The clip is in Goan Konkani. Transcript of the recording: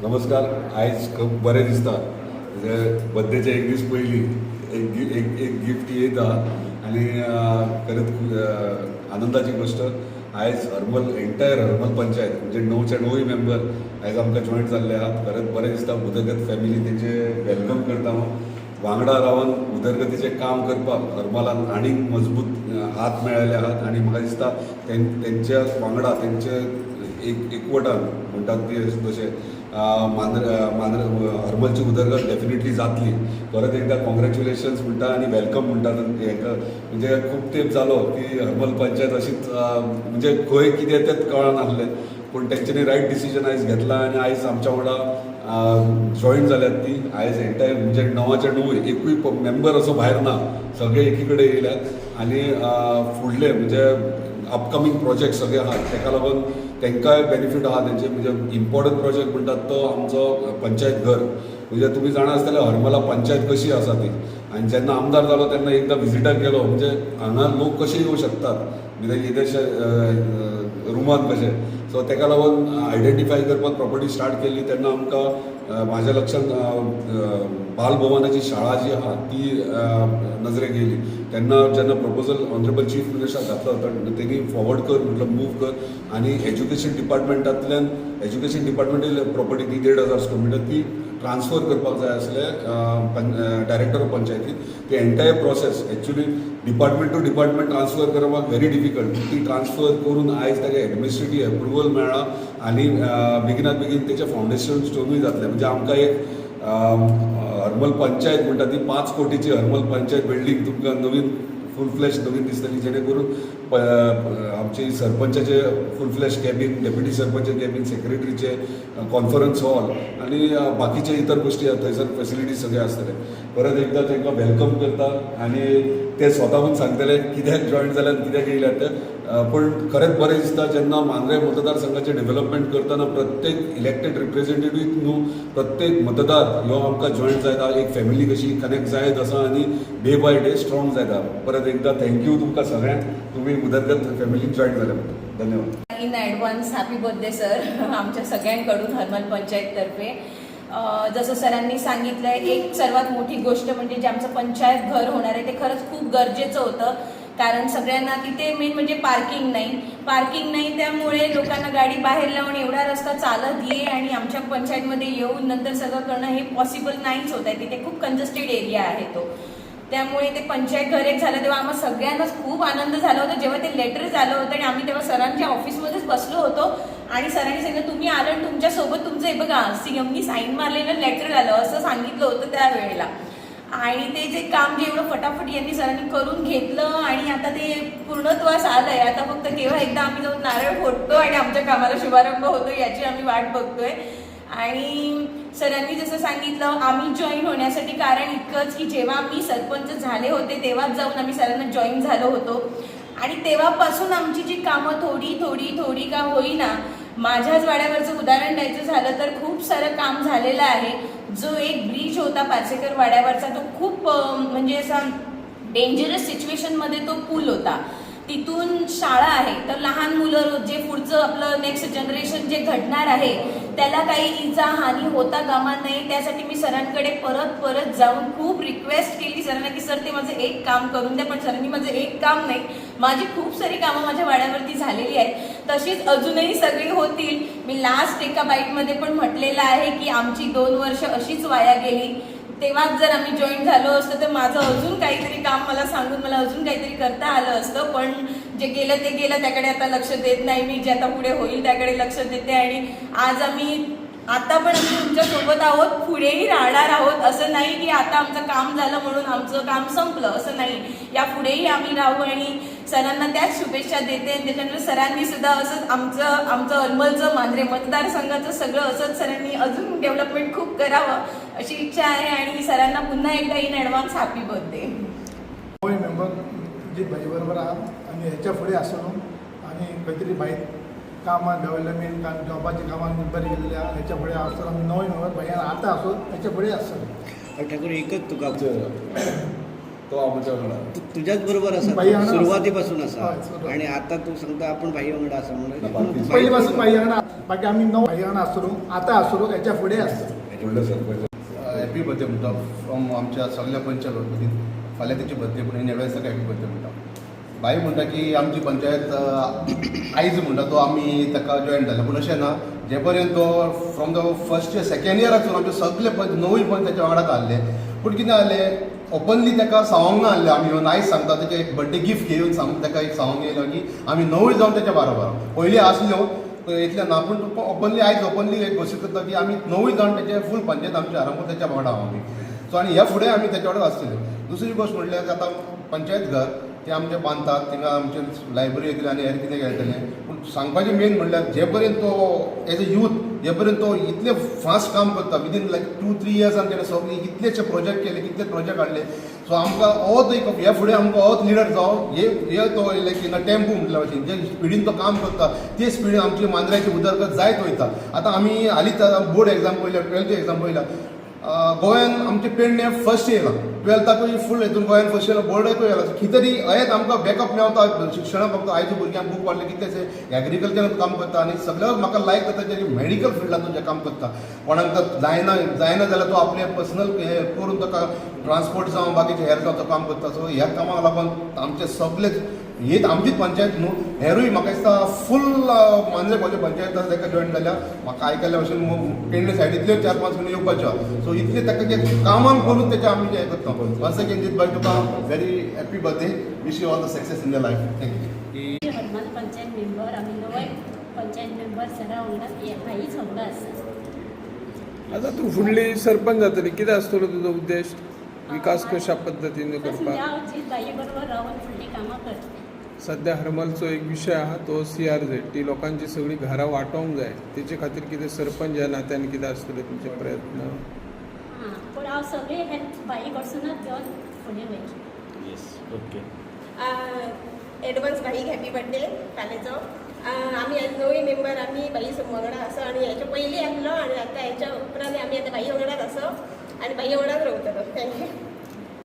नमस्कार. आयज खूब बरें दिसता, म्हणजे बड्डेचे एक दीस पयलीं एक एक गिफ्ट येता आनी खरेंच खूब आनंदाची गोश्ट. आयज हरमल, एंटायर हरमल पंचायत, म्हणजे णवच्या णवूय मेंबर आयज आमकां जॉयंट जाल्ले आहात. खरेंच बरें दिसता. उदरगत फॅमिली तेंचे welcome करता हांव. वांगडा रावन उदरगतीचें काम करपाक हरमलान आनीक मजबूत हात मेळ्ळेले आहात आनी म्हाका दिसता तेंच्या वांगडा, तेंचे एक एकवटान म्हणटात ते तशें मांद्रे मांद्रे हरमलची उदरगत डेफिनेटली जातली. परत एकदा कॉंग्रॅच्युलेशन्स म्हणटा आनी welcome म्हणटा हेका. म्हणजे खूब तेंप जालो की हरमल पंचायत अशीच म्हणजे खंय कितें तेंच कळनासलें, पूण तेंच्यांनी रायट डिसिजन आयज घेतला आनी आयज आमच्या वांगडा जॉईन जाल्यात ती. आयज एंटायर म्हणजे णवाच्या णवूय, एकूय मेंबर असो भायर ना, सगळे एकी कडेन येयल्यात आनी फुडले म्हणजे अपकमींग प्रोजेक्ट सगळे आहात, तेका लागून तांकांय बेनिफीट आहा तेंचे. म्हणजे इम्पॉर्टंट प्रोजेक्ट म्हणटात तो आमचो पंचायत घर. म्हणजे तुमी जाणा आसतले हरमला पंचायत कशी आसा ती. आनी जेन्ना आमदार जालो तेन्ना एकदां विजिटाक गेलो, म्हणजे हांगा लोक कशे येवं शकतात, म्हणजे येदेशे रुमान कशे. सो तेका लागून आयडेंटिफाय करपाक प्रॉपर्टी स्टार्ट केली तेन्ना आमकां म्हाज्या लक्षांत बालभवनाची शाळा जी आहा ती नजरेक येयली. तेन्ना जेन्ना प्रपोजल ऑनरेबल चीफ मिनिस्टर घातलो तर तेणी फॉरवर्ड कर म्हटलं, मूव कर आनी एज्युकेशन डिपार्टमेंटांतल्यान, एज्युकेशन डिपार्टमेंटल प्रॉपर्टी ती 1500 स्क्वेअर मिटर ती ट्रान्सफर करपाक जाय आसले डायरेक्टर ऑफ पंचायतीन. ती entire process actually department to department transfer करपाक व्हेरी डिफिकल्ट. ती ट्रान्सफर करून आयज ताका एडमिनिस्ट्रेटीव एप्रुवल मेळ्ळा आनी बेगिनात बेगीन तेचें फावंडेशन स्टोनूय जातलें. म्हणजे आमकां एक हरमल पंचायत म्हणटा ती 5 कोटीची हरमल पंचायत बिल्डींग तुमकां नवीन फूल फ्लॅश नवीन दिसतली, जेणे करून आमची सरपंचाचे full flash cabin, deputy sarpanch cabin, सेक्रेटरीचे कॉन्फरन्स हॉल आनी बाकीचे इतर गोश्टी आहा, थंयसर फेसिलिटीज सगळे आसतले. परत एकदां तांकां welcome करता आनी ते स्वताहून सांगतले कित्याक जॉयन जाले आनी कित्याक येयल्यात ते. पूण खरेंच बरें दिसता, जेन्ना मांद्रे मतदारसंघाचें डेव्हलपमेंट करतना प्रत्येक इलेक्टेड रिप्रेझेंटेटीव न्हू, प्रत्येक मतदार ह्यो आमकां जॉयन जायत, एक फॅमिली कशी कनेक्ट जायत आसा आनी डे बाय डे स्ट्रॉंग जायता. परत एकदां thank you तुमकां सगळ्यांक, तुमी उदरगत फॅमिलीन जॉयन जाले म्हणून. धन्यवाद. In advance happy birthday sir, आमच्या सगळ्यांकडून हरमल पंचायततर्फे. जसं सरांनी सांगितलं, एक सर्वात मोठी गोष्ट म्हणजे जे आमचं पंचायत घर होणार आहे ते खरंच खूप गरजेचं होतं, कारण सगळ्यांना तिथे मेन म्हणजे पार्किंग नाही. पार्किंग नाही, त्यामुळे लोकांना गाडी बाहेर लावून एवढा रस्ता चालत ये आणि आमच्या पंचायतमध्ये येऊन नंतर सगळं करणं हे पॉसिबल नाहीच होत आहे. तिथे खूप कंजस्टेड एरिया आहे तो. त्यामुळे ते पंचायत घर एक झालं तेव्हा आम्हा सगळ्यांनाच खूप आनंद झाला होता, जेव्हा ते लेटर झालं होतं. आणि आम्ही तेव्हा सरांच्या ऑफिसमध्येच बसलो होतो आणि सरांनी सांगितलं, तुम्ही आलं आणि तुमच्यासोबत तुमचं हे बघा, सीएमनी साईन मारलेलं लेटर आलं, असं सांगितलं होतं त्यावेळेला. आणि ते जे काम जे एवढं फटाफट यांनी सरांनी करून घेतलं आणि आता ते पूर्णत्वास आलंय. आता फक्त केव्हा एकदा आम्ही जाऊन नारळ फोडतो आणि आमच्या कामाला शुभारंभ होतो याची आम्ही वाट बघतोय. आणि सरांनी जसं सांगितलं, आम्ही जॉईन होण्यासाठी कारण इतकंच की जेव्हा मी सरपंच झाले होते तेव्हाच जाऊन आम्ही सरांना जॉईन झालो होतो आणि तेव्हापासून आमची जी कामं थोडी थोडी थोडी का होईना, माझ्याच वाड्यावरचं उदाहरण द्यायचं झालं तर खूप सारं काम झालेलं आहे. जो एक ब्रिज होता पाचेकर वाड्यावरचा, तो खूप म्हणजे असा डेंजरस सिच्युएशनमध्ये तो पूल होता. तिथून शाळा आहे, तर लहान मुलं, जे पुढचं आपलं नेक्स्ट जनरेशन जे घडणार आहे, त्याला काही इजा हानी होता कामा नये, त्यासाठी मी सरांकडे परत परत जाऊन खूप रिक्वेस्ट केली सरांना की सर, ते माझं एक काम करून द्या. पण सरांनी माझं एक काम नाही, माझी खूप सारी कामं माझ्या वाड्यावरती झालेली आहेत. तशीच अजूनही सगळी होतील. मी लास्ट एका बाईटमध्ये पण म्हटलेलं आहे की आमची 2 वर्ष अशीच वाया गेली. तेव्हाच जर आम्ही जॉईन झालो असतो तर माझं अजून काहीतरी काम मला सांगून मला अजून काहीतरी करता आलं असतं. पण जे गेलं ते गेलं, त्याकडे आता लक्ष देत नाही मी. जे आता पुढे होईल त्याकडे लक्ष देते. आणि आज आम्ही, आता पण आम्ही तुमच्या सोबत आहोत, पुढेही राहणार आहोत. असं नाही की आता आमचं काम झालं म्हणून आमचं काम संपलं, असं नाही. या पुढेही आम्ही राहू आणि सरांना त्याच शुभेच्छा देते. आणि त्याच्यानंतर सरांनी सुद्धा असंच आमचं आमचं हरमलचं, मांजरे मतदारसंघाचं सगळं असंच सरांनी अजून डेव्हलपमेंट खूप करावं अशी इच्छा आहे. आणि सरांना पुन्हा एकदा इन ॲडव्हान्स हॅपी बर्थडे. नवय मेंबर जी भाई बरोबर आहा आनी हेच्या फुडें आसतलो आनी खंय तरी भाई कामां डेव्हलपमेंट काम, जॉबाची कामां बरी केलेली आहा. हेच्या फुडें आसतलो आमी नवय मेंबर भैयान आतां आसो, हेच्या फुडें आसतलो. ठाकूर, एकच तुका तो आमच्या वांगडा. तुझ्याच बरोबर आसा. भाई वांगडा आसा. सुरवाती पासून आसा. हय, सुरवात. आणि आता तूं सांगता आपूण भाई वांगडा आसा ना, म्हणून. बाकी पयलीं पासून भाई वांगडा. बाकी आमी णव भाई वांगडा आसतलो, आतां आसतलो, हेच्या फुडें आसतलो. व्हडलो सरपंच. हॅपी बर्थडे म्हणटा फ्रॉम आमच्या सगल्या पंचायत वतीन. फाल्यां तेची बर्थडे, पूण एडवान्स ताका हॅपी बर्थडे म्हणटा. भाई म्हणटा की आमची पंचायत आयज म्हणटा तो आमी ताका जॉयन जाले, पूण अशें ना. जे पर्यंत तो from the first year, second इयरासून आमचे सगळे पंच, णवूय पंच ताच्या वांगडाच आहले. पूण कितें जालें, ओपनली ताका सांगूंक ना आहलें. आमी येवन आयज सांगता, तेचें एक बर्थडे गिफ्ट घेवन सांग ताका एक सांगूंक येयलो की आमी णवूय जावन तेच्या बरोबर पयलीं आसल्यो इतलें ना, पूण ओपनली आयज ओपनली एक घोशीत करता की आमी णवूय जाण तेचे फूल पंचायत आमची आरंभ तेच्या वांगडा आहा आमी. सो आनी ह्या फुडें आमी तेच्या वांगडा आसतले. दुसरी गोश्ट म्हणल्यार आतां पंचायत घर ते आमचें बांदतात, थिंगा आमचें लायब्ररी येतली आनी हेर कितें मेळटलें. पूण सांगपाचें मेन म्हणल्यार जे पर्यंत तो एज अ यूथ, जे पर्यंत तो इतलें फास्ट काम करता, विदीन लायक 2-3 इयर्सान तेणें सगळे कितलेशे प्रोजेक्ट केले, कितले प्रोजेक्ट हाडले. सो आमकां होच एक ह्या फुडें आमकां होच लिडर जावं हे हे तो लायक इन अ टेम्पो म्हटल्या भशेन जे स्पिडीन तो काम करता ते स्पिडीन आमची मांद्र्याची उदरगत जायत वयता. आतां आमी हालींच बोर्ड एग्जाम पळयल्या, ट्वेल्थ एग्जाम पळयल्या, गोंयान आमचे पेडणे फर्स्ट येयलां. ट्वेल्थाकूय फूल हितून गोंयान फर्स्ट येयलां, बोर्डाकूय येयलां. कितें तरी हेंच आमकां बॅकअप मेवता शिक्षणा बाबतींत. आयच्या भुरग्यांक बूक वाडले, कितलेशे एग्रीकल्चरान काम करता आनी सगळ्याक म्हाका लायक जाता जे मेडिकल फिल्डांतून जे काम करता. कोणाक तर जायना जायना जाल्यार तो आपले पर्सनल हे करून ताका ट्रान्सपोर्ट जावं बाकीचे हेर जावं तो काम करता. सो ह्या कामाक लागून आमचे सगळे ही आमचीच पंचायत न्हू, हेरूय म्हाका दिसता फूल मांद्रे गांवच्या पंचायत आसा ताका जॉयन जाल्या. म्हाका आयकल्ल्या भशेन पेडणे सायडींतल्यो 4-5 म्हयने येवपाच्यो आहा. सो इतलें ताका ते कामान करून तेचें आमी हें करता. वन्स अगेन जीत भाई, तुका very happy birthday, wish you all the success in the life. Thank you. Harmal panchayat member, आमी नवय पंचायत मेंबर सरा वांगडा भाईच वांगडा आसा. आता तूं फुडली सरपंच जातली, कितें आसतलो तुजो उद्देश, विकास कशा पद्दतीन बस करपाक? म्हणजे हांव जीत भाई बरोबर रावन फुडलीं कामां करतलें. सध्या हरमलचो एक विशय आहा तो सीआरझेड, ती लोकांची सगळी घरां वाटोवंक जाय. तेचे खातीर कितें सरपंच ह्या नात्यान कितें आसतले तुमचे प्रयत्न? हां, पूण हांव सगळें हेल्प भाई कडसुनूच घेवन फुडें वयतलें. येस, ओके. एडवान्स भाईक हॅपी बर्थडे फाल्यांचो. आमी आज नवी मेंबर आमी भाई वांगडा आसा आनी हेच्या पयलीं आसलो आनी आतां हेच्या उपरांत आमी आतां भाई वांगडाच आसा आनी भाई वांगडाच रावतलो. Thank you.